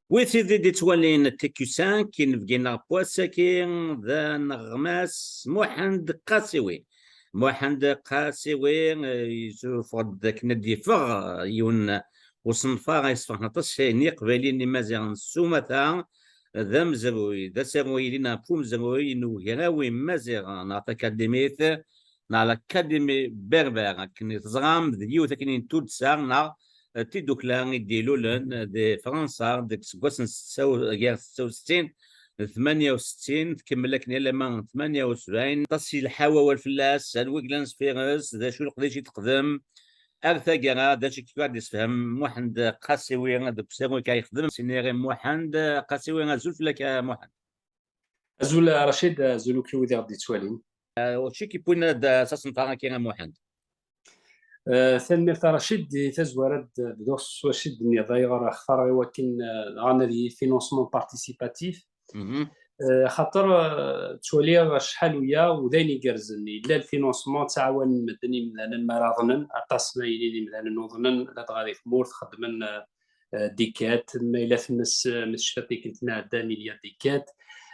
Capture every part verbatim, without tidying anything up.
Wi tid i d-ittwalin T Q cinq, inebgi-nneɣ n wass-agi d aneɣmas Muḥend Qasiwi. Muḥend Qasiwi, eh, yessuffeɣ-d akken ad d-yeffeɣ yiwen usenfar ay yessefraḥen aṭas n Yiqbayliyen Imaziɣen s umata, d amezruy, d asaru yellan ɣef umezruy n ugraw imaziɣen, neɣ takadimit, neɣ l'Académie Berbère, akken i teẓram, d yiwet akken n tuddsa neɣ, eh, tiddukla i d-ilulen, eh, di Fransa deg iseggasen setta u-, gar setta u settin d tmanya u settin, tkemmel akken alamma tmanya u sebɛin. Aṭas yelḥa wawal fell-as, anwa i yellan sfir-s, d acu leqdic i texdem, ar taggara, d acu i k-, ad d-yessefhem Muḥend Qasiwi deg usaru i k-, yexdem Siniri Muḥend Qasiwi. Azul fell-ak a Muḥend. Azul a Racid, azul akk i wid i ɣ-d-yettwalin. Eh, wacu i k-yewwin ad d-taseḍ ɣer-agi a Muḥend? Eh, tanemmirt a Racid. Di tazwara ad d-bduɣ s wacu i d-tenniḍ, ayɣer xtareɣ i wakken, eh, dɣa ad yili financement participatif. Mhm. Eh, xaṭer, eh, ttwaliɣ acḥal uya u d ayen igerrzen. Yella le financement, ttɛawanen medden imdanen mi ara aḍnen, aṭas ma yilin imdanen uḍnen, ladɣa di tmurt xeddmen, eh, eh, dikkat, ma yella tmes, eh, ma tecfiḍ tikkelt nɛedda, il y a dikkat.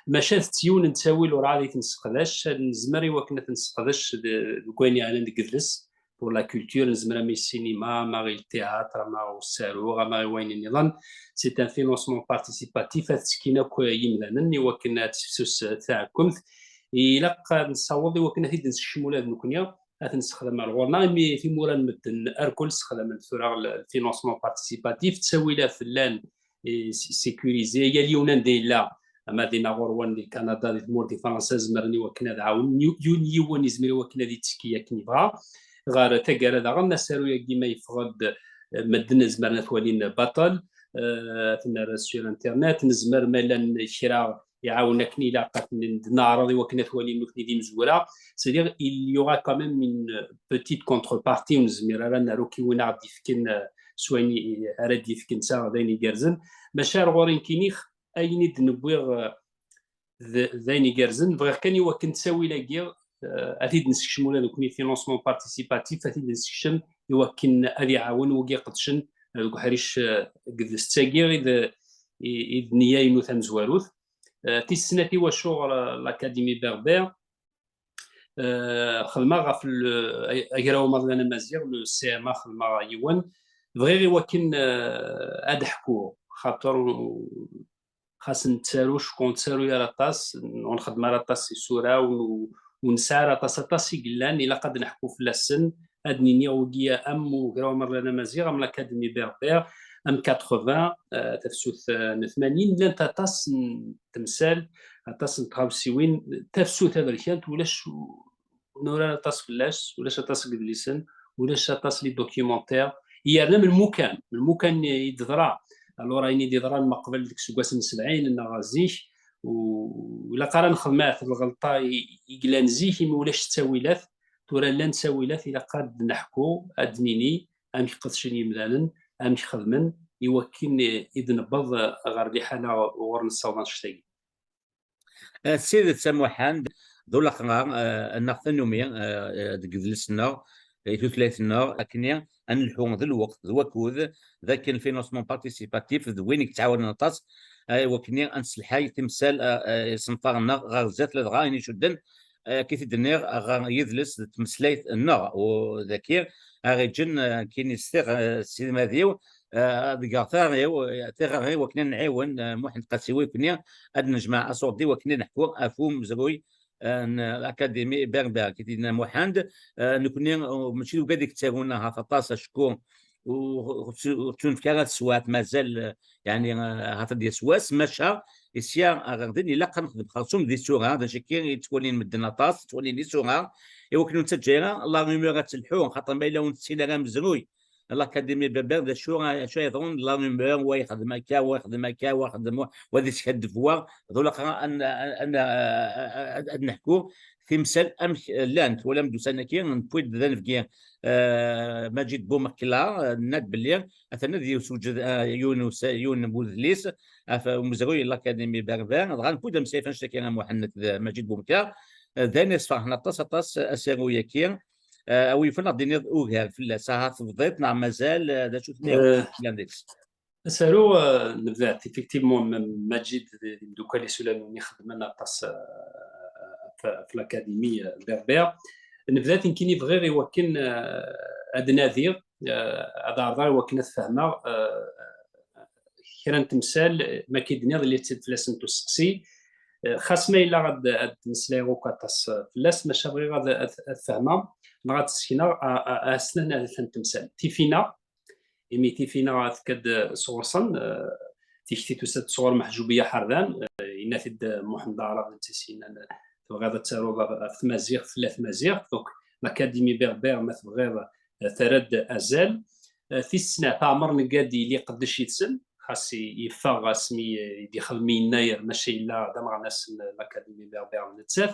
Maca d yiwen n ttawil ur ɛad i t-nesseqdac, ad nezmer i wakken ad t-nesseqdec de-, deg wayen yeɛnan deg yidles, pour la culture, nezmer ama i ssinima, ama i le théâtre, ama i usaru, ama i wayen nniḍen. C'est un financement participatif, ad ttekkin akk yimdanen i wakken ad tefsus taɛekkemt. Ilaq ad nessaweḍ i wakken ad t-id-nessekcem ula d nekkni, ad t-nessexdem ar ɣur-neɣ, imi timura n medden arkul ssexdamen tura le, le financement participatif, ttawilat llan, eh, s-, sécurisé, yal yiwen anda yella, ama dinna ɣur-wen di Kanada, di tmurt, di Fransa, zemren i wakken ad ɛawnen, yu-, yun yiwen izmer i wakken ad ittekki akken yebɣa. Ɣer taggara daɣen, asaru-agi ma yeffeɣ-d, eh, medden zemren ad t-walin baṭel, eh, ad t-nerr sur Internet, nezmer ma llan kra iɛawen akken ilaq ad ten-, d-neɛreḍ i wakken ad t-walin nutni d imezwura. C'est-à-dire, il y aura quand même une petite contrepartie, ur nezmir ara ad nerr akk i win ara d-yefken, eh, s wayen i, ara d-yefken, d ayen igerrzen. Maca ar ɣur-i nekkini, ayen i d-newwiɣ, eh, d, d ayen igerrzen. Bɣiɣ kan i wakken ttawil-agi, eh, ad t-id-nessekcem ula d nekkni, financement participatif, ad t-id-nessekcem i wakken ad iɛawen wigi iqedcen, eh, deg uḥric, eh, deg yidles-agi i d, i, i d nniya-inu tamezwarut. Eh, tis snat i wacu ɣer, eh, l'Académie Berbère, eh, xedmeɣ ɣef le, ag-, agraw ameɣlan amaziɣ, le C M A, xedmeɣ yiwen. Bɣiɣ i wakken, eh, ad ḥkuɣ, xaṭer u-, xas nettaru, cku ur nettaru ara aṭas, ur nxeddem ara aṭas isura, ur n-, ur nesɛi ara aṭas, aṭas i yellan, ilaq ad neḥku fell-asen, ad nini wigi am ugraw ameɣlan amaziɣ, am l'Académie Berbère, am quatre-vingts, eh, tafsut, eh, n tmanyin, llant aṭas n temsal, aṭas n tɣawsiwin, tafsut taberkant, ulac, ur nurar aṭas fell-as, ulac aṭas n yedlisen, ulac aṭas n les documentaires, yerna melmukan, melmukan i d-teḍra. Alors, ayen i d-yeḍran meqbel deg iseggasen n sebɛin neɣ zik, u-, ur ilaq ara nexdem ahat lɣelṭa i, i yellan zik, imi ulac ttawilat. Tura llan ttawilat, ilaq ad d-neḥku, ad d-nini amek qedcen yimdanen, amek xedmen, i wakken i d-nebbeḍ ɣer liḥala uɣur nessaweḍ annect-agi. Eh, s tidet, a Muḥend, d ulaqrar, eh, neɣ tannumi, eh, eh, deg yidles-nneɣ, i tutlayt-nneɣ, akken ad nelḥu d lweqt, d wakud, d akken financement participatif d win i yettɛawanen aṭas, eh, i wakken ad nesselḥay timsal, eh, eh, isenfar-nneɣ ɣer zdat, ladɣa ayen icudden, eh, akka i t-id-nniɣ, ɣer yidles d tmeslayt-nneɣ, u daki, aɣ-iǧǧen, eh, akken i s-tiɣ, eh, Sidi Madiw, eh, ad geɣ tiɣri-w, eh, tiɣri-w akken ad nɛiwen, eh, Muḥend Qasiwi, akken ad nejmeɛ aṣurdi, akken ad neḥku ɣef umezruy, eh, n l'Académie Berbère, akken i d-yenna Muḥend. Eh, nekkni, eh, mačči d ugad i yettarun ahat aṭas, acku ur, ur, ur ttunefk ara teswiɛt, mazal, eh, yeɛni, eh, ahat ad d-yas wass, maca sya ɣer din ilaq ad nexdem xersum di tura, d acu akka i ttwalin medden aṭas, ttwalin isura, i wakken ur nettaǧǧa ara la rumeur ad telḥu, xaṭer ma yella ur nettil ara amezruy, l'Académie Berbère, d acu, acu yeḍrun, la rumeur, wa yexdem akka, wa yexdem akka, wa yexdem wa, wa ad iskaddeb wa, d ulaqrar ad, ad, ad, ad, ad neḥku timsal amek llant. Twalam-d ussan-agi, newwi-d d anebgi, eh, Maǧid Bumekla, eh, nenna-d belli atan ad yewsewǧed, eh, yiwen usa-, yiwen n udlis ɣef umezruy n l'Académie Berbère, dɣa newwi-d amsayef annect-agi a Muḥend d Maǧid Bumekla, eh, d ayen yesferḥen aṭas, aṭas asaru-agi. Eh, a wi yufan ad d-tiniḍ ugar fell-as, ahat tebdiḍ neɣ mazal, eh, d acu tenniḍ? Eh, yellan deg-s? Asaru, eh, nebda-t, effectivement, m-, Maǧid d d imdukkal-is ula d nutni xeddmen aṭas, eh, f-, f l'Académie, eh, Berbère. Nebda-t nekkini bɣiɣ i wakken, eh, ad nadiɣ, eh, ad ɛerḍeɣ i wakken ad fehmeɣ, eh, kra n temsal, eh, ma k-id-nniɣ, li tt-id fell-asent usteqsi. Eh, xas ma yella ad, ad d-meslayeɣ akk aṭas, eh, fell-as, maca bɣiɣ ad, ad, ad fehmeɣ, neɣ ad sekneɣ a, a, a snat n temsal. Tifina, imi tifina tekka-d sɣur-sen, eh, tikti tusa-d sɣur Meḥǧubiya Ḥerdan, eh, yenna-t-id, eh, Muḥend Aɛrab, d netta i s-yennan, eh, tebɣiḍ ad taruḍ ɣef, ɣef tmaziɣt, tella tmaziɣt. Donc, l'Académie Berbère, ma tebɣiḍ, eh, terra-d azal. Eh, tis snat, Ɛmer Negadi, yella iqeddec yid-sen, xas i-, yeffeɣ asmi, eh, i d-yexdem Yennayer, maca yella d ameɣnas n l'Académie Berbère d nettat.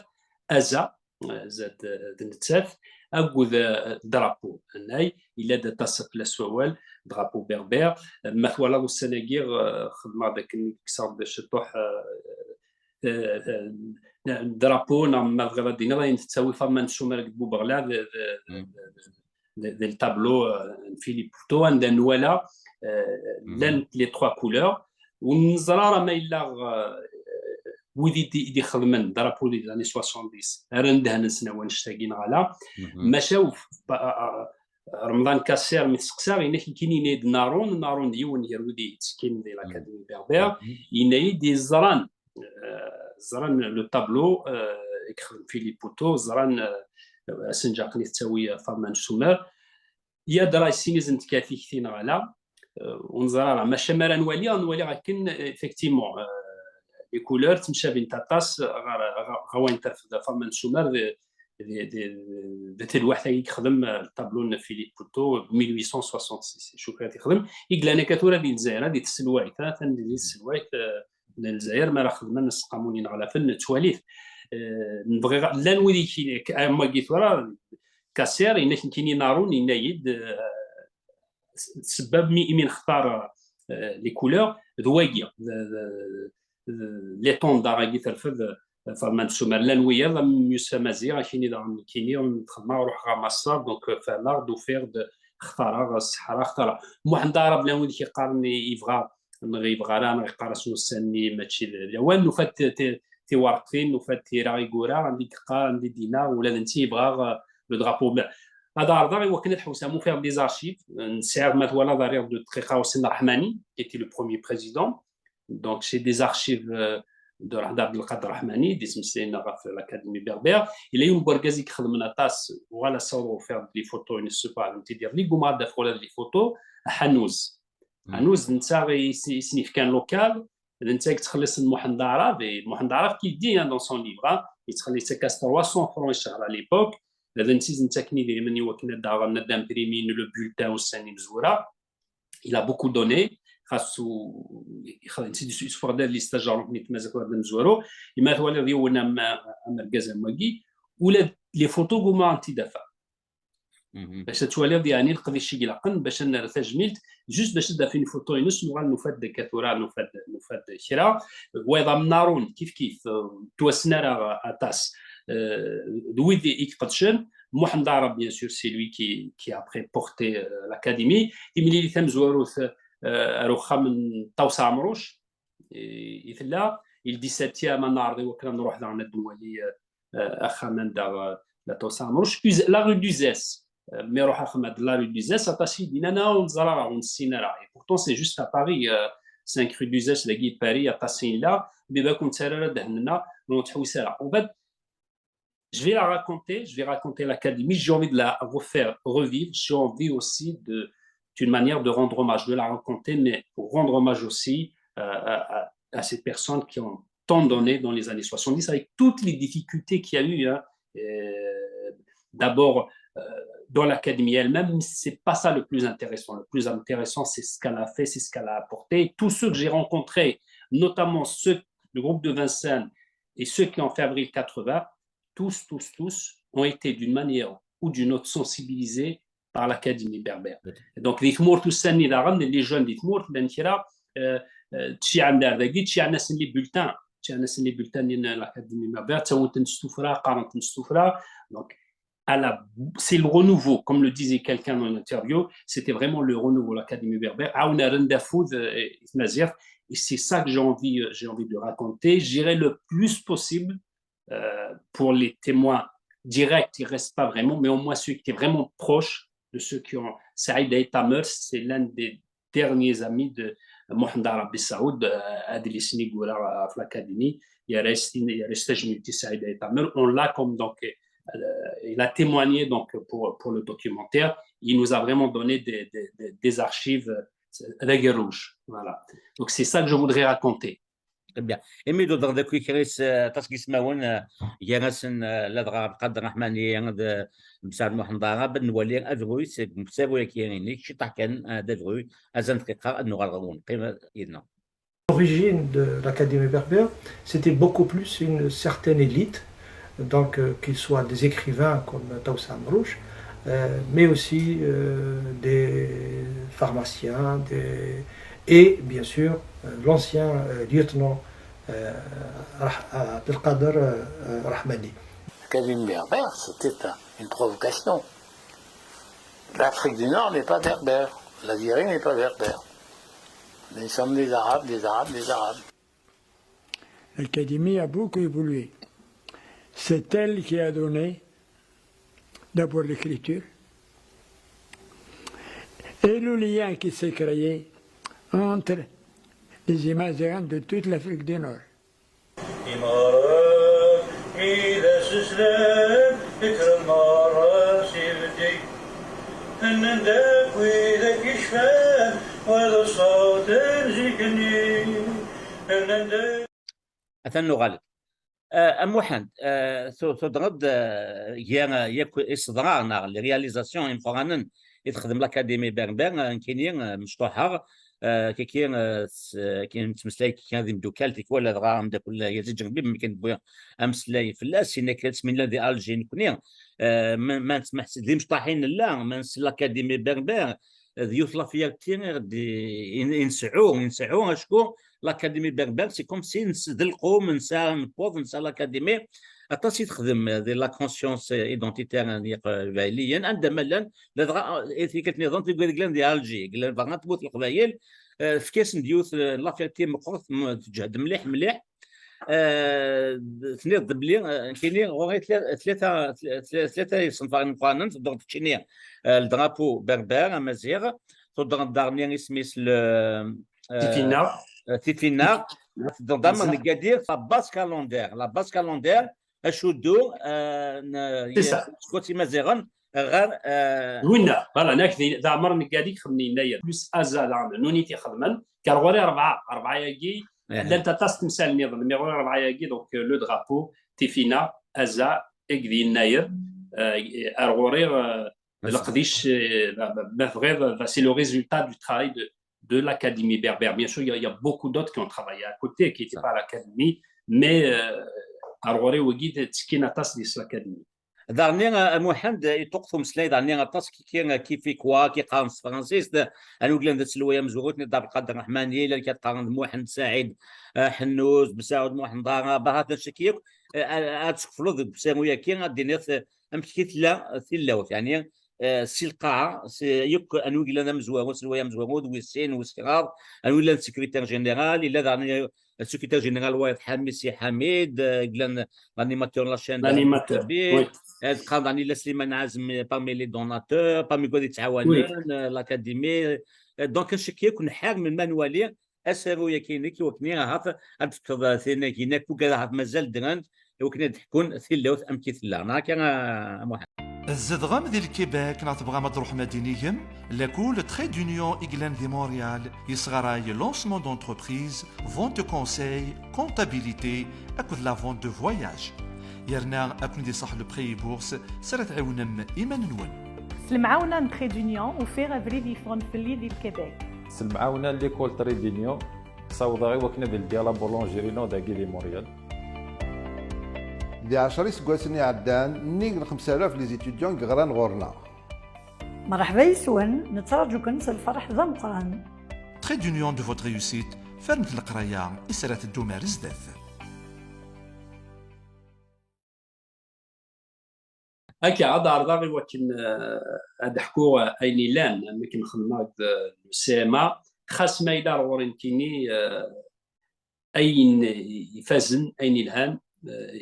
Aza, eh, zad, eh, d nettat, akked, eh, drapeau, annay, yella-d aṭas fell-as wawal, drapeau berbère. Eh, ma twalaḍ ussan-agi, eh, xedmeɣ-d akken kkseɣ-d ciṭuḥ, eh, eh, eh, drapeau, neɣ ma tebɣiḍ ad d-tiniḍ ayen tettawi Faḍma n Sumer deg Bubeɣla d, d, d, d, d, d le tableau, eh, n Philippe Poutou, anda nwala, eh, llant les trois couleurs. Ur neẓra ara ma yella, eh, wid i d-, i d-ixedmen drapeau des années soixante-dix, ara ndehnen s nawa annect-agi neɣ ala. Maca uf-, ba-, a-, a-, Remḍan Kasser, mi t-seqsaɣ, yenna-k nekkini, yenna-yi-d Narun, Narun d yiwen gar wid i yettekkin di l'Académie Berbère, yenna-yi-d yeẓran, eh, ẓran le tableau, eh, i yexdem Philippe Poutou, ẓran, eh, asenǧaq-nni tettawi, eh, Faḍma n Sumer. Yadra yessin izen tekka tikti neɣ ala, eh, ur neẓri ara. Maca mi ara nwali, ad nwali akken, eh, effectivement, eh, les couleurs ttemcabint aṭas ɣer, ɣer, ɣer wayen terfed Faḍma n Sumer d, d, d, d telwaḥt-agi i yexdem, eh, le tableau n Philippe Poutou, mille huit cent soixante-six, cukkeɣ i t-yexdem, i yellan akka tura di Lezzayer, di tselwayt, ha, atan di tselwayt, eh, n Lezzayer, mi ara xedmen Seqqamu n Yineɣlafen, nettwali-t. Eh, nebɣi, llan wid i k-, am wagi tura, Kasser, yenna-k nekkini Narun, yenna-yi-d, eh, s-, ssebba mi, imi nextar, eh, les couleurs, d wagi, d, d, d l'étendard-agi terfed, eh, Faḍma n Sumer. Llan wiyaḍ, am Yusa Maziɣ, akini daɣen nekkini, ur nxeddem ara, ruḥeɣ ɣer Maṣer, donc, eh, fehmeɣ-d, ufiɣ-d, xtareɣ, ṣeḥḥreɣ, xtareɣ. Muḥend Aɛrab, llan wid i k-yeqqaren yebɣa, neɣ yebɣa ara, neɣ yeqqar-asen ussan-nni mačči d, d lawan, nufa-d ti-, ti-, tiwerqtin, nufa-d tira i yura, anda i yeqqar, anda i d-yenna, ula d netta yebɣa, eh, le drapeau. Mais, ad ɛerḍeɣ i wakken ad ḥewseɣ, ma ufiɣ des archives, eh, sɛiɣ, ma twalaḍ, rriɣ-d dqiqa Ḥsen Ṛeḥmani, qui était le premier président. Donc, c'est des archives, euh, de Rah-, d'Abdelkader Rahmani, d ismeslayen ɣef l'Académie Berbère. Yella yiwen n wergaz i ixedmen aṭas, uɣal asaweḍ ufiɣ-d les photos-ines, ssufeɣ-d-tent-id iḍelli, ggummaɣ ad d-afeɣ ula d les photos, Ḥanuz. Ḥanuz, d netta i s-, i sen-ifkan local, d netta i yettxelliṣen Muḥend Aɛrab, et Muḥend Aɛrab qui dit, hein, dans son livre, hein, yettxelliṣ-ak trois cents francs i ccher à l'époque, d netta i sen-ittaken idrimen i wakken ad d-aɣen, ad d-imprimin le bulletin ussan imezwura. Il a beaucoup donné, xas u-, ix-, netta i d-, yessufeɣ-d adlis Tajerrumt n Tmaziɣt war d amezwaru, imi twaliḍ yiwen am, am argaz am wagi, ula d les photos ggummaɣ ad tent-id-afeɣ. Bac ad twaliḍ, yeɛni, leqdic i ilaqen, bac ad nerr tajmilt, juste bac ad d-af une photo-ines, nuɣal nufa-d akka tura, nufa-d, nufa-d kra. Wayeḍ am Narun, kif kif, euh, ttwassen ara aṭas, euh, d wid i iqedcen. Muḥend Aɛrab, bien sûr, c'est lui qui, qui a après porté, euh, l'Académie. Timlilit tamezwarut, euh, ar uxxam n Ṭawes Ɛemruc i, i tella. Il dix-septième, ad neɛreḍ i wakken ad nruḥ daɣen ad nwali, euh, euh, axxam anda, euh, la Ṭawes Ɛemruc. Uz-, la rue d'Uzès. Euh, mi ruḥ axxam d la rue d'Uzès, aṭas i d-yennan, ah, ur neẓra ara, ur nessin ara. Et pourtant, c'est juste à Paris, euh, cinq rue d'Uzès, dagi Paris, aṭas i yella. Mais bac ur nettarra ara ddehn-nneɣ, ur nettḥewwis ara. En fait, je vais la raconter, je vais raconter l'Académie, j'ai envie de la refaire revivre, j'ai envie aussi de, d'une manière de rendre hommage, de la raconter, mais pour rendre hommage aussi, euh, à, à, à ces personnes qui ont tant donné dans les années soixante-dix, avec toutes les difficultés qu'il y a eu, hein. Euh, d'abord, euh, dans l'Académie elle-même, c'est pas ça le plus intéressant. Le plus intéressant, c'est ce qu'elle a fait, c'est ce qu'elle a apporté. Tous ceux que j'ai rencontrés, notamment ceux, le groupe de Vincennes et ceux qui ont fait Avril quatre-vingts, tous, tous, tous ont été d'une manière ou d'une autre sensibilisés par l'Académie Berbère. Donc, di tmurt ussan-nni daɣen, les jeunes di tmurt, llan kra, euh, euh, tciɛen-d ar dagi, tciɛen-asen les bulletins, tciɛen-asen les bulletins n l'Académie Berbère, ttawin-ten s tuffra, qqaren-ten s tuffra. Donc, à la, c'est le renouveau, comme le disait quelqu'un dans une interview, c'était vraiment le renouveau, l'Académie berbère. عاودنا ندافعوا, euh, et c'est ça que j'ai envie, euh, j'ai envie de raconter. J'irai le plus possible, euh, pour les témoins directs, il reste pas vraiment, mais au moins ceux qui étaient vraiment proches de ceux qui ont. Saïd Aït Amr, c'est l'un des derniers amis de Mohamed Arabi Saoud, euh, Adli Snigura, euh, l'Académie. Il reste, il reste Saïd Aït Amr. On l'a comme donc, euh, il a témoigné donc pour, pour le documentaire. Il nous a vraiment donné des, des, des, des archives, euh, rouges. Voilà. Donc c'est ça que je voudrais raconter. Très bien. Imi d-udreɣ d akk ikris, eh, aṭas n yismawen, eh, gar-asen, eh, ladɣa Abdelkader Rahmani d Messaɛd Muḥend Aɛrab, ad nwali adruy seg umsaru-agi-inek, ciṭṭaḥ kan, eh, d adruy, azal n dqiqa, ad nuɣal ɣer-wen. Qqim yid-neɣ. L'origine de l'Académie berbère, c'était beaucoup plus une certaine élite, donc, euh, qu'ils soient des écrivains comme Taous Amrouche, euh, mais aussi, euh, des pharmaciens, des, et bien sûr, euh, l'ancien, euh, lieutenant, euh, Rah-, Abdelkader, euh, Rahmani. L'Académie berbère, c'était un, une provocation. L'Afrique du Nord n'est pas berbère, l'Algérie n'est pas berbère. Nous sommes des Arabes, des Arabes, des Arabes. L'Académie a beaucoup évolué. C'est elle qui a donné d'abord l'écriture et le lien qui s'est créé entre les Imaziɣen de toute l'Afrique du Nord. Imɣaren mi d as-slan, kkren merra s ibeddi. Nnan-d akk widak icfan, wa d ṣṣut n zik-nni. Nnan-d. Atan nuɣal-d. Eh, a Muḥend, eh, tu-, tudreḍ-d, eh, gar, eh, yakk iseḍra neɣ les réalisations imeqqranen i texdem l'Académie berbère, eh, nekkini, eh, mecṭuḥeɣ, eh, kiki, eh, s-, eh, kiki nettmeslay kiki d imeddukal, tikwal dɣa ameddakel Yazid Ǧerbi, mi kan wwiɣ ameslay fell-as, yenna-k asmi nella di Alger nekkni, eh, ma, ma nettmeḥs-, d imecṭaḥin nella, ma nessen l'Académie berbère, d yiwet la fierté i ɣ-d-, i, i nseɛɛu, i nseɛɛu, acku l'Académie berbère, c'est comme si nes-, d lqum, nesɛa, newweḍ, nesɛa l'Académie. Aṭas i texdem di la conscience identitaire n Yiqbayliyen, anda ma llan, ladɣa, eh, tikkelt nniḍen, tugad glan di Alger, glan berra n tmurt n Leqbayel, eh, tefka-asen-d yiwet, eh, la fierté meqqret, m-, teǧhed mliḥ, mliḥ. Eh, tenniḍ-d belli, eh, nekkini ɣur-i tla-, tlata, tla-, tlata isenfaren meqqranen, tedduɣ-d keččini, eh, le drapeau berbère, amaziɣ, tudreḍ daɣni isem-is le, eh, Tifina. Eh, Tifina. Tifina. Tedduɣ-d amar neggadi, la base calendaire, la base calendaire, acuddu, eh, n-, c'est ça, skud imaziɣen, ɣer, eh, winna, voilà, nek d, d Ɛmer Neggadi i ixedmen yennayer, plus Aza daɣen, nuni t-ixedmen, car ɣur-i rebɛa, rebɛa-agi, eh, llant aṭas n temsal nniḍen, mais ɣur-i rebɛa-agi, donc, euh, le drapeau, Tifina, Aza, akked yennayer, euh, ar ɣur-i, euh, leqdic, euh, ma, ma, ma tebɣiḍ, c'est le résultat du travail de, de l'Académie berbère. Bien sûr, il y a, il y a beaucoup d'autres qui ont travaillé à côté, qui n'étaient pas à l'Académie, mais, euh, ar ɣur-i wagi, ttekkin aṭas di l'Académie. Daɣni, a, a Muḥend, iṭuqet umeslay daɣni aṭas kiki, kif i kwa, ki qqaren s tefransist, anwa i yellan d aselway amezwaru, tniḍ d Abdelkader Rahmani, llan kra qqaren d Muḥend Saɛid, a, Ḥennuz, Messaɛud Muḥend Aɛrab, ahat d acu akk, a, a, ad tsekfleḍ deg usaru-yaki, ad d-tiniḍ, a, amek i tella, a, tilawt, yeɛni, a, si lqaɛa, si, yakk anwa i yellan d amezwaru, aselway amezwaru, d wis sin, wis kraḍ, anwa i yellan d secrétaire général, yella daɣni, secrétaire général wayeḍ Ḥami Si Ḥamid, euh, yellan l'animateur n la chaîne de l'animateur, oui. Euh, qqaren daɣni yella Sliman Ɛazem parmi les donateurs, parmi wid yettɛawanen, oui, euh, l'Académie. Euh, donc, ncekki akk nḥar melmi ad nwali asaru-yaki-inek, i wakken ahat ad d-tefkeḍ, euh, tin-agi-inek, ugadeɣ ahat mazal ddrent, i wakken ad d-ḥkun tilawt amek i tella. Neɣ akka, a, a Muḥend? Tzedɣem di Lkibek neɣ tebɣam ad d-truḥem ad d-inigem? Lakul Trait d'Union i yellan di Montréal yesɣaray lancement d'entreprise, vente de conseil, comptabilité akked la vente de voyage. Yerna ad ken-id-iṣaḥ le prêt et bourse s ara tɛiwnem iman-nwen. S lemɛawna n Trait d'Union, ufiɣ abrid yeffɣen fell-i di Lkibek. S lemɛawna n l'école Trait d'Union, ssawḍeɣ i wakken ad ldiɣ la boulangerie-inu dagi di Montréal. Di ɛecra iseggasen iɛeddan, nnig n xemsa alaf les étudiants i yeɣran ɣur-neɣ. Mṛeḥba yes-wen, nettraǧu-ken s lferḥ d ameqqran. Trait d'Union de votre réussite, fernet leqraya i s ara teddum ar zdat. Akka, ad ɛerḍeɣ i wakken, eh, ad ḥkuɣ ayen yellan, am akken xedmeɣ deg le C M A, xas ma yella ar ɣur-i nekkini, eh, ayen ifazen, ayen yelhan, eh,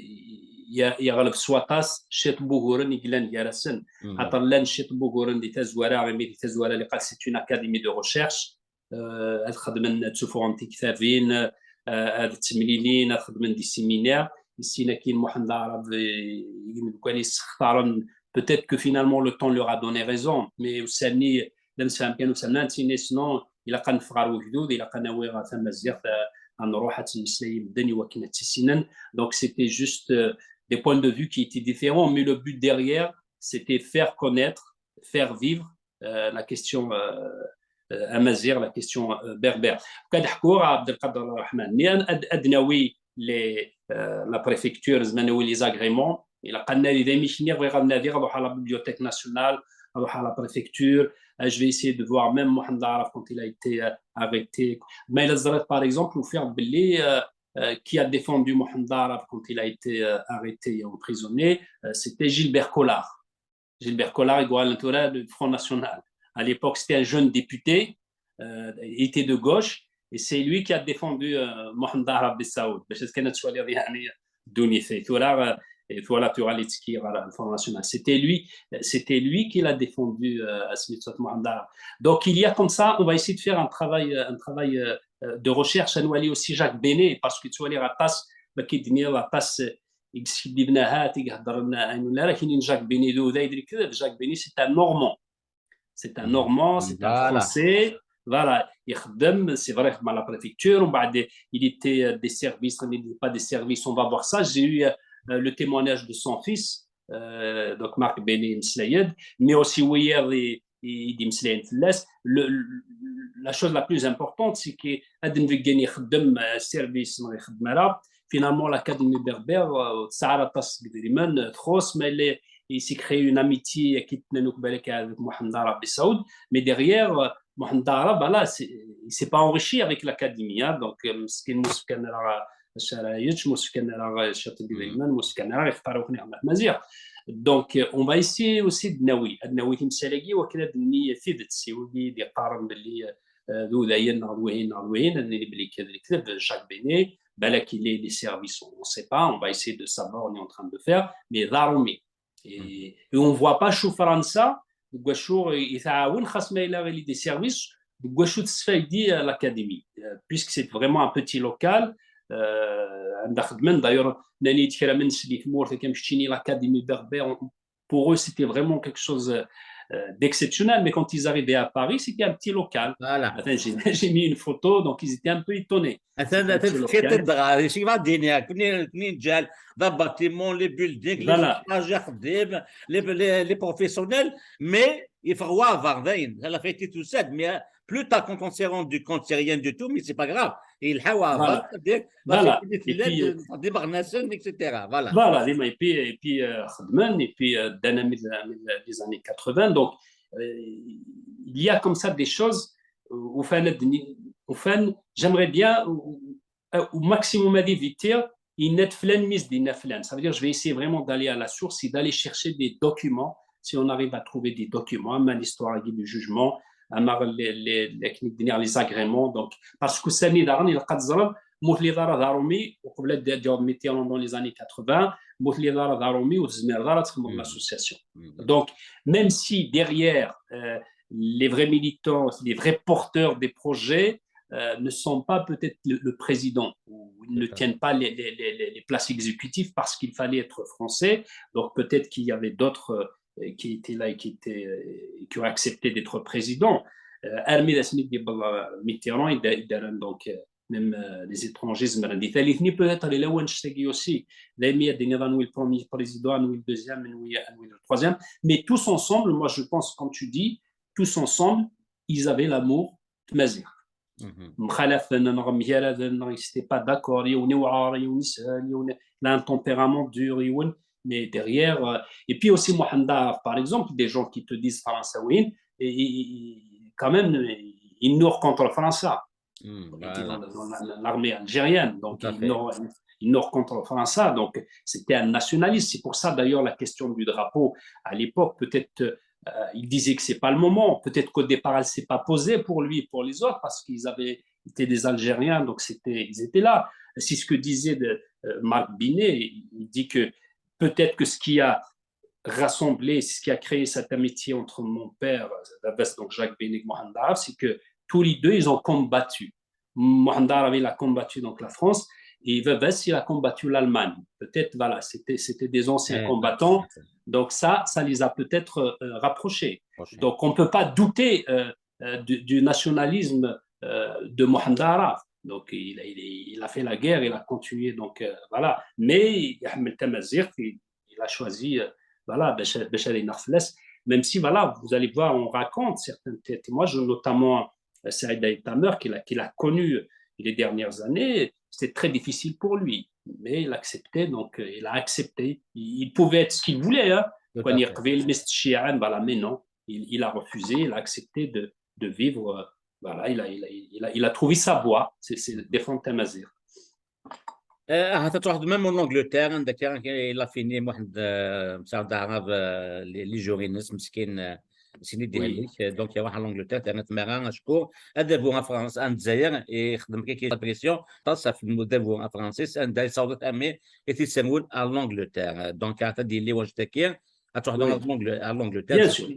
ye-, yeɣleb s waṭas ciṭ n wuguren i yellan gar-asen. Axaṭer llan ciṭ n wuguren di tazwara, imi di tazwara, li qal c'est une académie de recherche, eh, ad xedmen, ad ssufɣen tiktabin, eh, ad ttemlilin, ad xedmen des séminaires. Sin akkin Muḥend Aɛrab, eh, imeddukal yessextaren, peut-être que finalement le temps leur a donné raison, mais ussan-nni d amsefham kan, ussan-nni ad nini sinon ilaq ad neffeɣ ɣer wegdud, ilaq ad nawi ɣer tamaziɣt, eh, ad nruḥ ad ttmeslay i medden i wakken ad tt-issinen. Donc c'était juste, euh, des points de vue qui étaient différents, mais le but derrière, c'était faire connaître, faire vivre, euh, la question, euh, euh, amaziɣ, la question, euh, berbère. Ad ḥkuɣ Abdelkader Rahman, ad, ad nawi les, euh, la préfecture, ad nawi les agréments, ilaq ad nadi d amek nniɣ, bɣiɣ ad nadiɣ, ad ruḥeɣ à la bibliothèque nationale, ad ruḥeɣ à la préfecture. Euh, je vais essayer de voir même Mohamed Araf quand il a été, euh, arrêté. Mais là, par exemple, ufiɣ belli, euh, euh, qui a défendu Mohamed Araf quand il a été, euh, arrêté et emprisonné, euh, c'était Gilbert Collard. Gilbert Collard, igual tura, le Front National. À l'époque, c'était un jeune député, euh, il était de gauche, et c'est lui qui a défendu, euh, Mohamed Araf Saoud. باش كانت شوية يعني دوني في ثورة، euh, et voilà, tu auras les tickets, voilà, le Front National. C'était lui, c'était lui qui l'a défendu, euh, à Smith Mohamed Araf. Donc, il y a comme ça, on va essayer de faire un travail, un travail, euh, de recherche. On va aller aussi Jacques Benet, parce que tu vois, les rapaces, bah, qui la passe, i yeskidiben ahat, i iheddren ayen ur nelli ara, kinin Jacques Benet d uday d lekdeb. Jacques Benet, c'est un Normand. C'est un Normand, c'est un Français. Voilà, ixeddem, c'est vrai, à la préfecture, ومن بعد, il était, euh, des services, il n'était pas des services, on va voir ça. J'ai eu, euh, le témoignage de son fils, euh, donc Marc Benet, mais aussi, oui, i d-imeslayen fell-as. Le, le, la chose la plus importante, c'est que ad nbeggen ixeddem, euh, service, neɣ ixeddem ara. Finalement, l'Académie berbère, euh, tesɛa aṭas n yedrimen, euh, txuṣ, mais les, il s'est créé une amitié qui tenait avec Mohamed Araf Saoud. Mais derrière, euh, Mohamed Araf, voilà, c'est, il s'est pas enrichi avec l'Académie, hein. Donc, euh, مسكين, ur yessefk ara ccaṛ-agi, ur yessefk ara ccaṛ n yedrimen, ur yessefk ara ixtar akk neɣ ma maziɣ. Donc, euh, on va essayer aussi de nawi, ad nawi timsal-agi, wakken ad nini tidet, i wigi d-iqqaren belli, euh, d udayen neɣ d wihin neɣ d wihin, ad nini belli k-, d lekdeb, Jacques Benet, balak il est des services, on ne sait pas, on va essayer de savoir, on est en train de faire, mais d aṛumi. Et, et on voit pas acu Fransa, deg wacu i, i tɛawen, xas ma yella il est des services, deg wacu tesfaydi, euh, l'Académie, euh, puisque c'est vraiment un petit local, euh, anda xeddmen, d'ailleurs, nnan-iyi-d kra n medden di tmurt, akka, keččini, l'Académie berbère, pour eux, c'était vraiment quelque chose, euh, d'exceptionnel. Mais quand ils arrivaient à Paris, c'était un petit local. Voilà. Attends, j'ai, j'ai mis une photo, donc ils étaient un peu étonnés. Attends, attends, d-ɣer, d acu i d-iniɣ, kunni, kunni nǧal, d bâtiment, les buildings, les, voilà, étages, les, les, les professionnels, mais il faut voir, dayen, la fête et tout ça, mais, euh, plus tard, quand on s'est rendu compte, c'est rien du tout, mais c'est pas grave. Yelḥa waɛbar, voilà, c'est-à-dire, voilà, et puis, euh, voilà. Voilà, et puis, et puis, euh, xedmen, et puis, euh, dans les, les années quatre-vingts. Donc, euh, il y a comme ça des choses, euh, ufan, ufan, j'aimerais bien, euh, au maximum ad éviter, yenna-d flan mi s-d-yenna flan. Ça veut dire, je vais essayer vraiment d'aller à la source et d'aller chercher des documents, si on arrive à trouver des documents, am l'histoire du jugement, am les, les, les, les agréments. Donc, parce que ussan-nni daɣen, ilaq ad teẓrem, ma ur telliḍ ara d aṛumi, uqbel ad d-yaweḍ Mitterrand dans les années quatre-vingts, ma ur telliḍ ara d aṛumi, ur tezmireḍ ara ad txedmeḍ l'association. Donc, même si derrière, euh, les vrais militants, les vrais porteurs des projets, euh, ne sont pas peut-être le, le président, ou ils ne tiennent pas les, les, les, les places exécutives parce qu'il fallait être français. Donc peut-être qu'il y avait d'autres, euh, qui étaient là et qui étaient, euh, qui ont accepté d'être président. Euh, armi d asmi d-yewweḍ, euh, Mitterrand, i d-, i d-rran, donc, euh, même, euh, les étrangers, zemren di tallit-nni, peut-être les lawan aussi. Daymi ad d-tiniḍ anwi le premier président, anwi le deuxième, anwi, anwi le troisième. Mais tous ensemble, moi je pense, comme tu dis, tous ensemble, ils avaient l'amour de tmaziɣt. Mxalafen, neɣ mgaraden, neɣ ils étaient pas d'accord, yiwen iwɛer, yiwen ishel, yiwen, il a un tempérament dur, yiwen, mais derrière, euh, et puis aussi Mohamed Araf, par exemple, des gens qui te disent français, oui, et, et, et quand même, ils nous contre Fransa. Hmm, il était dans, dans l'armée algérienne, donc il nord, il nord contre França, donc c'était un nationaliste. C'est pour ça d'ailleurs la question du drapeau à l'époque, peut-être euh, il disait que c'est pas le moment, peut-être qu'au départ elle s'est pas posée pour lui, pour les autres, parce qu'ils avaient été des Algériens, donc c'était, ils étaient là. C'est ce que disait de, euh, Marc Binet. Il dit que peut-être que ce qui a rassemblé, ce qui a créé cette amitié entre mon père, donc Jacques Binet et Mohamed Araf, c'est que tous les deux, ils ont combattu. Mohamed Araf, il a combattu donc la France et Vevès, il a combattu l'Allemagne. Peut-être, voilà, c'était des anciens combattants. Donc ça, ça les a peut-être euh, rapprochés. Donc on ne peut pas douter euh, euh, du, du, nationalisme euh, de Mohamed Araf. Donc il, il, il, a fait la guerre, il a continué. Donc voilà. Mais Ahmed Tamazirt, il, il a choisi, euh, voilà, Bachar, Bachar Nafles, même si, voilà, vous allez voir, on raconte certains témoignages, notamment euh, Saïd Aïtamer, qu'il a, qu'il a connu euh, les dernières années, c'était très difficile pour lui. Mais il acceptait, donc euh, il a accepté. Il, il pouvait être ce qu'il voulait. Hein. Voilà, mais non, il, il, a refusé, il a accepté de, de vivre. Euh, voilà, il a, il, a, il, a, il a trouvé sa voie, c'est défendre Tamazirt. Ahat ad truḥeḍ même en Angleterre, anda akka i la fini Muḥend Msaɛd Aɛrab, les jours-ines meskin, meskin i d-ihellik. Donc iruḥ ar l'Angleterre, terna tmara acku adabu afransis, n Lezzayer ixdem kiki la pression aṭas ɣef udabu afransis, anda yessaweḍ-it armi i t-isserwel ar l'Angleterre. Donc ahat ad d-yili wajed-agi ad truḥeḍ ar l'Angleterre. Bien sûr.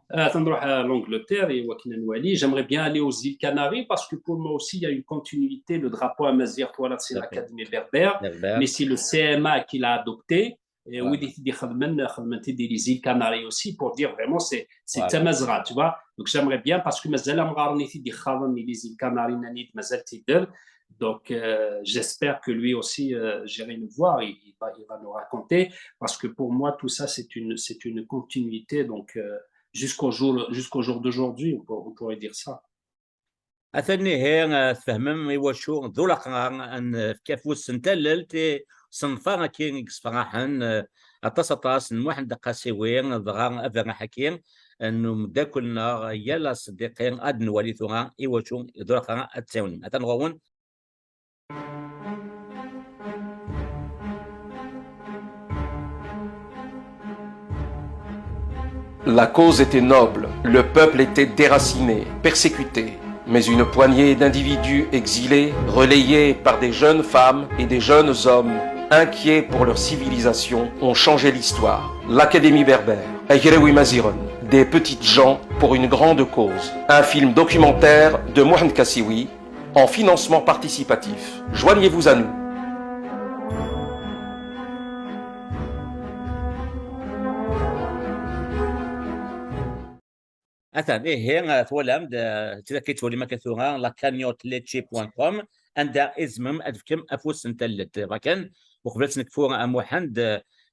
Ad nruḥ à l'Angleterre et wakken ad nwali. J'aimerais bien aller aux îles Canaries parce que pour moi aussi il y a une continuité. Le drapeau amaziɣ, voilà, c'est l'Académie berbère, mais c'est le C M A qui l'a adopté. Et oui, des, des, des îles Canaries aussi pour dire vraiment c'est c'est Tamazra, tu vois. Donc j'aimerais bien parce que mazal amɣar-nni i t-id-ixaḍen les îles Canaries, nnan-d mazal-t-id. Donc euh, j'espère que lui aussi euh, j'irai le voir, il, il, va, il va nous raconter, parce que pour moi tout ça c'est une, c'est une continuité. Donc euh, jusqu'au jour, jusqu'au jour d'aujourd'hui, on, on pourrait dire ça. Atan ihi tfehmem iwacu d ulaqrar ad nefk afus n tallelt i ṣṣenf-a-agi i yessefraḥen aṭas aṭas n Muḥend Qasiwi, dɣa aberraḥ-agi n umeddakel-nneɣ Yal Aṣeddiqi. Ad nwali tura iwacu d ulaqrar ad tt-awnen. Atan ɣur-wen. La cause était noble, le peuple était déraciné, persécuté, mais une poignée d'individus exilés, relayés par des jeunes femmes et des jeunes hommes, inquiets pour leur civilisation, ont changé l'histoire. L'Académie berbère, Agraw Imaziɣen, des petites gens pour une grande cause. Un film documentaire de Mohamed Kassioui, en financement participatif. Joignez-vous à nous. Atan ihi twalam-d, tiraki twalim akka tura la cagnotte lecce point com, anda izmem ad fkem afus n tallet. Bakan uqbel ad nekfu a Muḥend,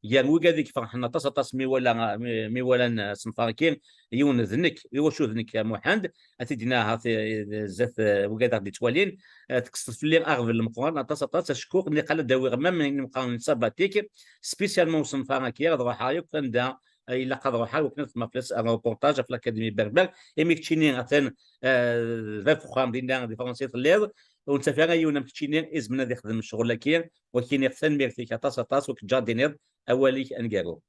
gar wigad i iferḥen aṭas aṭas mi wala mi walan ṣṣenf-agi, yiwen d nekk. Iwacu d nekk a Muḥend? Ad t-id-iniɣ zdat wigad aɣ-d-ittwalin. Tekkseḍ fell-i aɣbel meqqren aṭas aṭas, acku niqal ad d-awiɣ même ayen meqqren n sabatik, spécialement uṣenf-agi ad ruḥeɣ yakk anda ilaq ad ruḥeɣ wakken ad xedmeɣ fell-as reportage ɣef l'Académie berbère. Imi keččini atan d bab uxxam dinna di Fransa i telliḍ, ur nettafi ara yiwen am keččini izmen ad ixdem ccɣel-agi. Wakin tanemmirt-ik aṭas aṭas, ur k-ǧǧaɣ d-tiniḍ awal-ik aneggaru.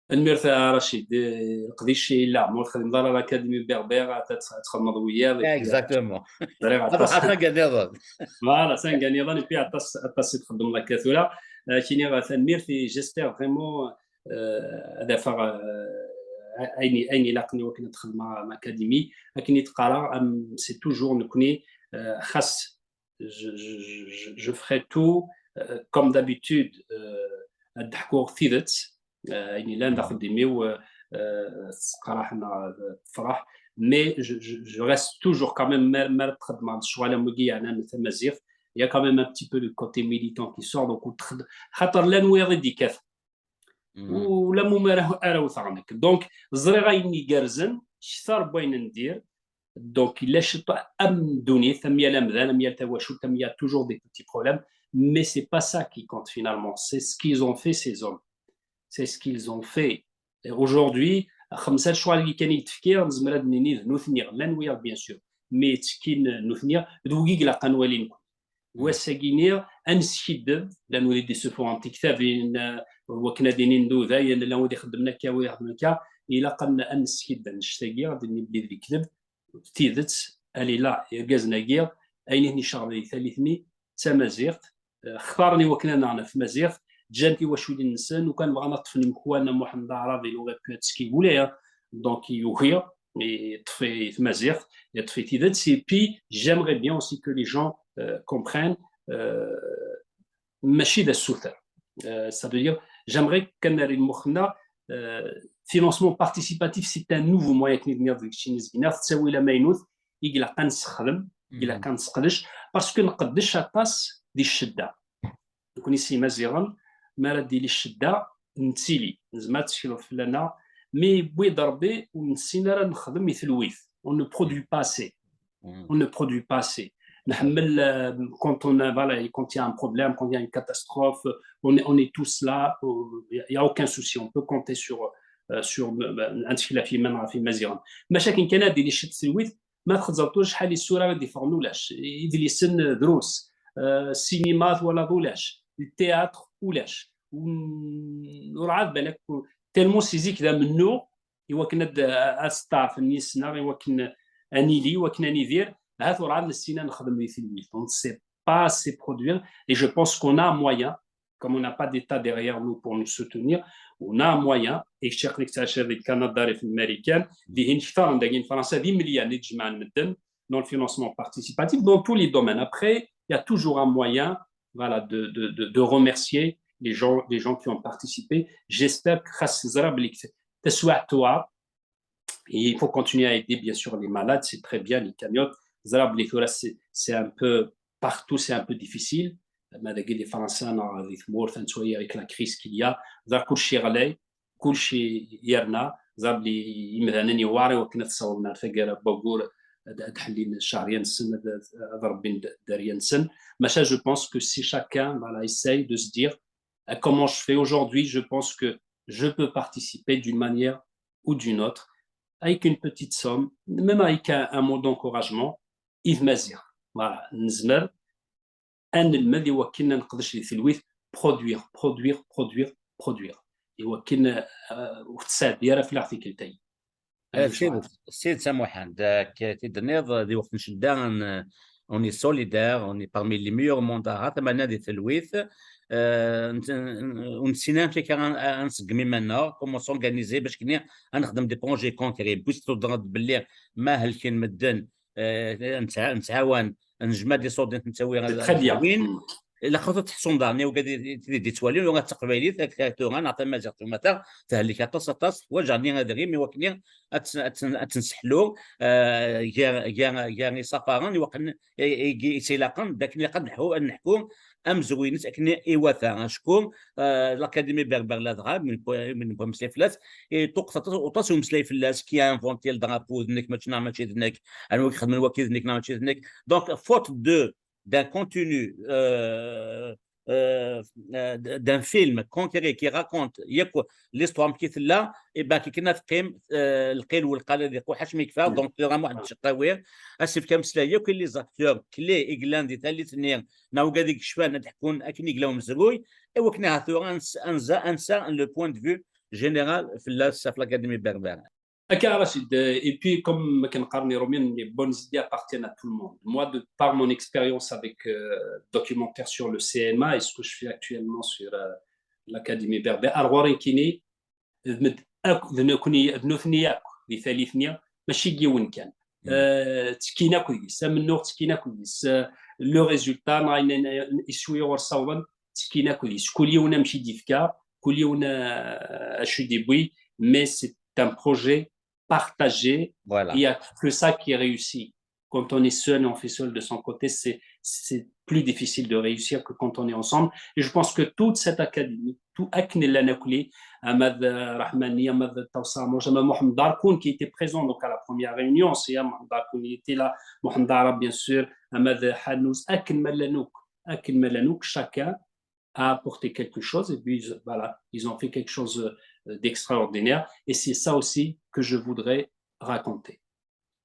Tanemmirt a Racid. Leqdic yella, ma ur txedmeḍ ara l'Académie berbère ad txedmeḍ wiyaḍ. Exactement. Ẓriɣ aṭas. Ad ruḥeɣ s anga nniḍen. Voilà, s anga nniḍen, et puis aṭas aṭas i txeddmeḍ akka tura. Kini tanemmirt, et j'espère vraiment ad afeɣ ayen ayen ilaqen i wakken ad xedmeɣ l'Académie. Akken i d-qqareɣ, c'est toujours nekni, xas je, je, je, je ferai tout euh, comme d'habitude euh, ad d-ḥkuɣ tidet, euh, ayen yellan d axeddim-iw, euh, euh, tefreḥ neɣ tefreḥ, mais je, je, je reste toujours quand même, ma, ma txedmeḍ ccɣel am wigi yeɛnan tamaziɣt, il y a quand même un petit peu le côté militant qui sort, donc xaṭer llan wiyaḍ i d-ikkat ula ma ur ara wteɣ nekk. Donc ẓriɣ ayen igerrzen kter n wayen n dir. Donc yella ciṭ am ddunit, am yal amdan, am yal tawacult, am yal toujours des petits problèmes, mais c'est pas ça qui compte finalement, c'est ce qu'ils ont fait ces hommes, c'est ce qu'ils ont fait. Aujourd'hui xemsa lecɣal-agi kan i d-fkiɣ, nezmer ad d-nini d nutni, llan wiyaḍ bien sûr, mi ttekkin nutni, d wigi i ilaq ad nwali nekni. Wass-agi-nni, ad neskiddeb, llan wid i d-isuffɣen tiktabin, eh, wakken ad inin d udayen, llan wid ixeddmen akka, wid ixeddmen akka, ilaq ad n-, ad neskiddeb annect-agi, ad d-nini belli d lekdeb, d tidet, alila, irgazen-agi, ayen i ten-iceɣben di tallit-nni, d tamaziɣt, eh, xtaren i wakken ad nnaɣen ɣef tmaziɣt, ǧǧan tiwaculin-nsen, lukan bɣan ad ṭṭfen imekwan am Muḥend Aɛrabi, il aurait pu être ce qu'il voulait, hein. Donc, yugi, yeṭṭef i tmaziɣt, yeṭṭef i tidet, et puis, j'aimerais bien aussi que les gens, euh, comprennent, euh, mačči d asuter. Euh, ça veut dire, j'aimerais kan nerr lmux-nneɣ, euh, financement participatif, c'est un nouveau moyen, akken i d-nniɣ deg keččini zgineɣ, d ttawil amaynut, i ilaq ad nessexdem, i ilaq ad nesseqdec, parce que nqeddec aṭas di ccedda. Nekni s Imaziɣen, mi ara d-tili ccedda, nettili, nezmer ad tettekleḍ fell-aneɣ, mi yewwi-d Rebbi, ur nessin ara ad nexdem i telwit. On ne produit pas assez. On ne produit pas assez. Nḥemmel, euh, quand on a, voilà, quand il y a un problème, quand il y a une catastrophe, on est, on est tous là, euh, il n'y a, il y a aucun souci, on peut compter sur, euh, sur, euh, ad nettekl ɣef yiman-nneɣ, ɣef Imaziɣen. Maca akken kan ad d-tili ccedda, telwit, ma txeẓẓreḍ tura acḥal isura i d-iffɣen ulac, idlisen drus, euh, ssinima twalaḍ ulac, le théâtre ulac. Ur, ur ɛad balak, tellement si zik d amennuɣ, i wakken ad, ad steɛṛfen yis-neɣ, i wakken ad nili, i wakken ad nidir, ahat ur ɛad nessin ad nexdem di telwit. On ne sait pas se produire, et je pense qu'on a un moyen, comme on n'a pas d'État derrière nous pour nous soutenir, on a un moyen, et je sais que le Canada, les Américains, dihin ktar dagi n Fransa, d imelyan i d-jemɛen medden, dans le financement participatif, dans tous les domaines. Après, il y a toujours un moyen, voilà, de, de, de, de remercier les gens, les gens qui ont participé. J'espère que xas ẓriɣ belli taswiɛt tewɛer, il faut continuer à aider, bien sûr, les malades, c'est très bien, les cagnottes. Ẓriɣ belli tura, c'est, c'est un peu partout, c'est un peu difficile. Ma dagi di Fransa neɣ di tmurt, nettwali avec la crise qu'il y a, ẓriɣ kulci ɣlay, kulci yerna, ẓriɣ belli imdanen yewɛer i wakken ad ssawḍen ar taggara n wayyur, ad, ad ḥellin ccerya-nsen, ad, ad, ad rebbin d-, dderya-nsen. Maca, je pense que si chacun, voilà, essaye de se dire, euh, comment je fais aujourd'hui, je pense que je peux participer d'une manière ou d'une autre, avec une petite somme, même avec un, un mot d'encouragement, i tmaziɣt. Voilà, nezmer ad nelmed i wakken ad neqdec di telwit, produire, produire, produire, produire. I wakken, euh, ur tettɛeddi ara fell-aɣ tikkelt-agi. Euh, d tidet, d tidet a Muḥend, euh, akken i d-tenniḍ, di lweqt n ccedda, on, on est solidaire, on est parmi les meilleurs mondarat, aman-a di telwit, euh, n-, n-, ur nessin amek akka ad, ad nṣeggem iman-nneɣ, comment s'organiser, bac akken ad nexdem des projets concrets, puisque tudreḍ belli ma helken medden, euh, nettɛa-, nettɛawan, nejmeɛ-d iṣurdiyen, nettawi ɣer très bien. Ilaq ad teḥṣum daɣen i wigad i, i, i d-yettwalin, ula d taqbaylit, ak-, tura neɣ tamaziɣt umata, tehlek aṭas, aṭas, teḥwaǧ ɛni adrim i wakken ad tt-, ad tt-, ad tt-nesseḥlu, eh, gar, gar, gar isafaren i wakken, i, i, i s-ilaqen, d akken ilaq ad neḥku, ad neḥku amezruy-ines akken iwata. Acku, eh, l'Académie Berbère ladɣa, mi newwi ameslay fell-as, iṭuqqet aṭas, aṭas umeslay fell-as, qui a inventé le drapeau, d nekk mačči neɣ mačči d nekk, anwa i ixedmen waki d nekk neɣ mačči d nekk. Donc, faute de d'un contenu, euh, euh, euh, d'un film concret qui raconte yakk l'histoire amek i tella, et ben, akken ad teqqim, euh, lqil u lqal ad iqu ḥac mi yekfa. Donc, tura Muḥend Ceqqawi, ad s-yefk ameslay yakk i les acteurs clés i yellan di tallit-nni, neɣ wigad i yecfan ad ḥkun akken i yella umezruy, i wakken ahat tura ad nsa, ad nsa, ad nsa le point de vue général fell-as, ɣef l'Académie Berbère. Akka, Rachid, euh, et puis, comme akken qqaren Iṛumyen, les bonnes idées appartiennent à tout le monde. Moi, de par mon expérience avec, euh, documentaire sur le C M A et ce que je fais actuellement sur, euh, l'Académie Berbère, ar ɣur-i nekkini, d med-, akk, d nekkni, d nutni akk, di tallit-nni, mačči n yiwen kan. Euh, ttekkin akk deg-s, amennuɣ ttekkin akk deg-s. Euh, le résultat, neɣ ayen, ayen, iswi ur ssawḍen, ttekkin akk deg-s. Kul yiwen amek i d-yefka, kul yiwen, euh, acu i d-yewwi, mais c'est un projet partagé. Voilà. Il y a que ça qui réussit. Quand on est seul et on fait seul de son côté, c'est, c'est plus difficile de réussir que quand on est ensemble. Et je pense que toute cette académie, tout akken llan akk-, ama d Rahmani, ama d Tawsa Amrouche, ama Mohamed Darkoun qui était présent donc à la première réunion, c'est Mohamed Darkoun, il était là, Mohamed Dara, bien sûr, ama d Hanouz, akken ma llan akk, akken ma llan akk, chacun a apporté quelque chose, et puis, voilà, ils ont fait quelque chose, euh, d'extraordinaire. Et c'est ça aussi que je voudrais raconter.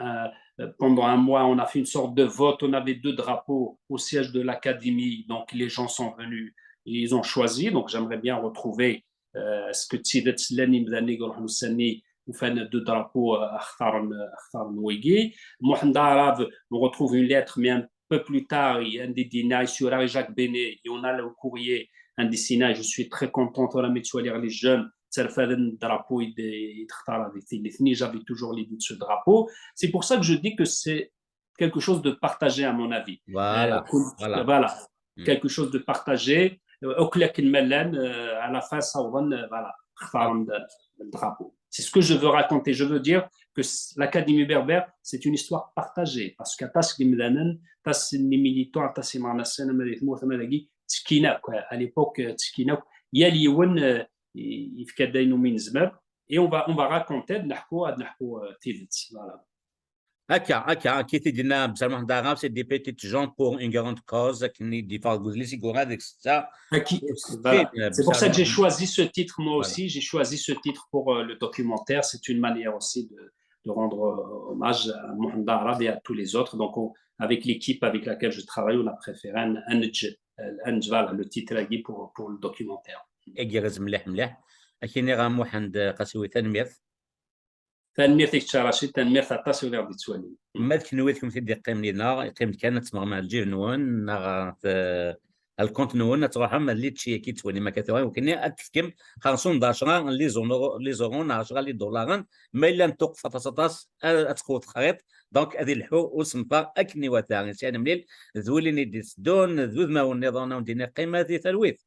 un- pendant un mois, on a fait une sorte de vote. On avait deux drapeaux au siège de l'académie. Donc, les gens sont venus, ils ont choisi. Donc, j'aimerais bien retrouver euh, est-ce que tidet lani mdani gorhmusani ou fan deux drapeaux euh, اختارن اختارن wigi. Mohamed Arab, on retrouve une lettre, mais un peu plus tard, il y a un des dinars sur Jacques Bénet, et on a le courrier, un des dinars, je suis très content, on a mis les jeunes, ça fait un drapeau, il est très j'avais toujours l'idée de ce drapeau. C'est pour ça que je dis que c'est quelque chose de partagé, à mon avis. Voilà, Euh, voilà. Quelque chose de partagé. Euh, à la fin, ça, voilà, le drapeau. C'est ce que je veux raconter. Je veux dire que l'Académie berbère, c'est une histoire partagée. Parce qu'atas les militants, atas les marnasen, à l'époque, Tskinak, il y a l'Iwen, il fait et on va, on va raconter, voilà. Akka, akka, qui était dit, c'est des petites gens pour une grande cause, qui n'est pas C'est pour ça que j'ai choisi ce titre, moi aussi. J'ai choisi ce titre pour euh, le documentaire. C'est une manière aussi de, de rendre euh, hommage à Mohamed Arab et à tous les autres. Donc, avec l'équipe avec laquelle je travaille, on a préféré un, un, voilà, le titre pour, pour le documentaire. Igerrez mliḥ mliḥ. Ad k-iniɣ a Muḥend Qasiwi, tanemmirt. Tanemmirt i kečč a Racid, tanemmirt aṭas i ɣ-d-ittwalin. Ma d kenwi kunemti i d-iqqimen yid-neɣ, iqqim-d kan ad temmɣem ar lǧib-nwen neɣ ar lkunt-nwen, ad truḥem ar litchi-agi i tettwalim akka tura, iwakken ad d-tefkem xerṣum d ɛecṛa n les euros neɣ ɛecṛa n lidularen, ma yella neṭṭuqet aṭas aṭas ad tqewwet texriṭ. Donc ad ilḥu usenfar akken iwata. Sɛid Mlil d wulin i d-iteddun, d wudmawen nniḍen, ad wen-d-iniɣ qqimet di talwit.